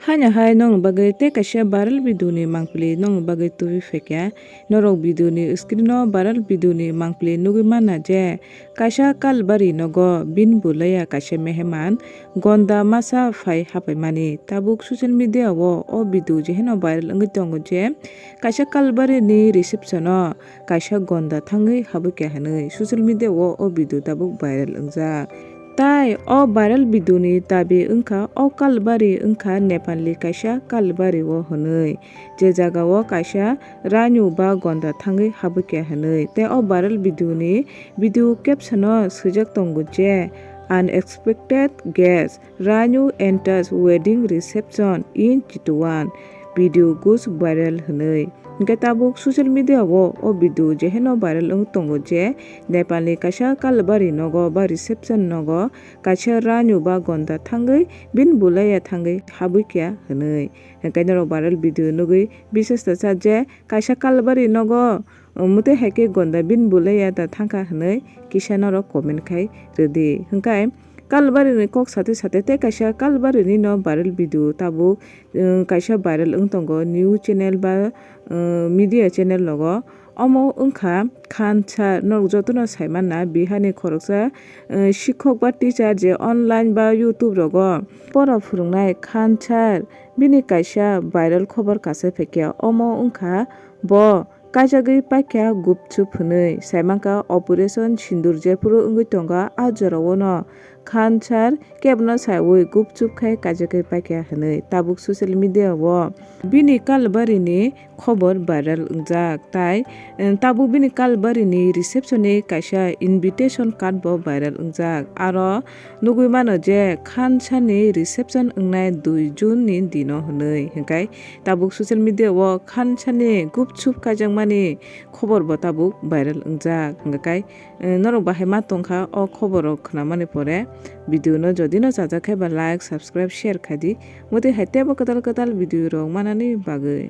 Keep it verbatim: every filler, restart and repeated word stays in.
Haino hai nokni bagwi tei kaisa viral video ni mangpili nokni bagwi tubui phaikha. Norok video ni screen o viral video ni mangpili nugwi manna je kaisa Kalbari nogo bini bwlaiya kaisa meheman gonda masa phai hapaimani. Tabuk social media o o video jeheno viral wngwi tongo je kaisa Kalbari ni reception o kaisa gonda thangwi habwikha hinwi social media o o video tabuk viral wngjak. Tai o viral video ni dabi wngkha o Kalbari wngkha Nepal ni kaisa Kalbari o hinwi, je jaga o kaisa ranu ba gonda thangwi habwikha hinwi. Tai o viral video ni video caption o swijak tongo je, "Unexpected guest, Ranu enters wedding reception in Chitwan, video goes viral" hinwi. Hingke tabuk social media o o video jeheno viral wng tongo je Nepal ni kaisa Kalbari nogo ba reception nogo kaisa ranu ba gonda thangwi bini bwlaiya thangwi habwikha hinwi. Hingke norok viral video nugwi biswasta cha je kaisa Kalbari nogo, mwtwi hai khe gonda bini bwlaiya da thangkha hinwi kisa norok comment khai rwdi. Hingke Kalbari ni kok sate sate tei kaisa Kalbari ni no viral video tabuk, um, kaisa viral wng tongo news channel ba, um, media channel rogo. Omo wngkha Khan sir, norok jotono saimanna Bihar ni khoroksa, um, sikhok ba teacher je online ba YouTube rogo pora phwrwngnai Khan sir, bini kaisa viral khobor kasai phaikha. Omo wngkha bo kaijagwi paikha gupchup hinwi. Saimankha Operation Sindoor jephuru wngwi tongo, a jorao no Khan sir kebono saiwi gupchup khai kaijagwi paikha hinwi tabuk social media o bini Kalbari ni khobor viral wngjak. Tai, eh, tabuk bini Kalbari ni reception ni kaisa invitation card bo viral wngjak. Aro nugwi mano je Khan sir ni reception wngnai dui June ni dino hinwi. Hingkai tabuk social media o Khan sir ni gupchup kaijakmani khobor bo tabuk viral wngjak. Hingkai, eh, norok bahai ma tongkha o khobor rok khnamani pore video no jodi no chajak khe ba like, subscribe, share khai di. Motwi hai tebo kwtal kwtal video rok manani bagwi.